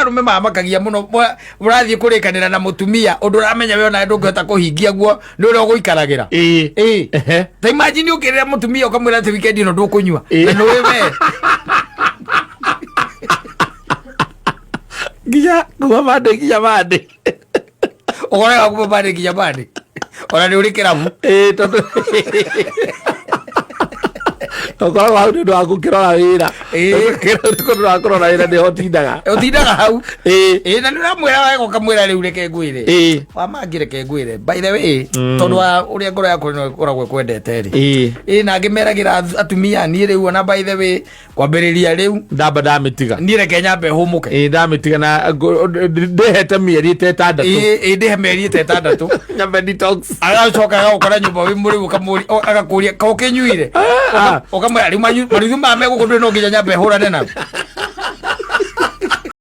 Arũme mamakagia mũno. Mũrathiĩ kũrĩkanĩra na mũtumia ũndũ ũramenya we onawe ndũngĩhota kũhingia guo nĩ ũrĩa ũgũikaragĩra. Ĩĩ. Ta imagine ũkĩrĩra mũtumia ũkamwĩra atĩ weekend ĩno ndũkũnyua na nĩũĩ we. Nginya kuma mande nginya mande. Ũkoraga kuma mande nginya mande ona nĩ ũrĩ kĩrabu. Ĩĩ, tondũ ũkoragwo hau nĩ ũndũ wa gũkĩrora wĩra. Nĩ ũndũ wa kũrora wĩra nĩho ũtindaga. Ũtindaga hau. Ĩĩ, na nĩ ũramwĩra wega ũkamwĩra rĩu reke ngwĩre. Wamangĩ reke ngwĩre, by the way, tondũ wa ũrĩa ngoro yakwa ĩno ĩkoragwo ĩkwendete rĩ. Ĩĩ, na angĩ meragĩra atumia, niĩ rĩu ona by the way, kwambĩrĩria rĩu ndamba ndamĩtiga. Niĩ reke nyambe hũmũke. Ĩĩ, ndamĩtiga na ndĩhete mĩeri ĩta 6. Ĩĩ, ndĩhe mĩeri ĩta 6. Nyambe detox. Agacoka agagũkora nyũmba wĩ mũrĩu, agakũria ka ũkĩnyuire. Ũkamwĩra rĩu maruthu maya megũkũ ndũrĩ no nginya nyambe hũrane nao.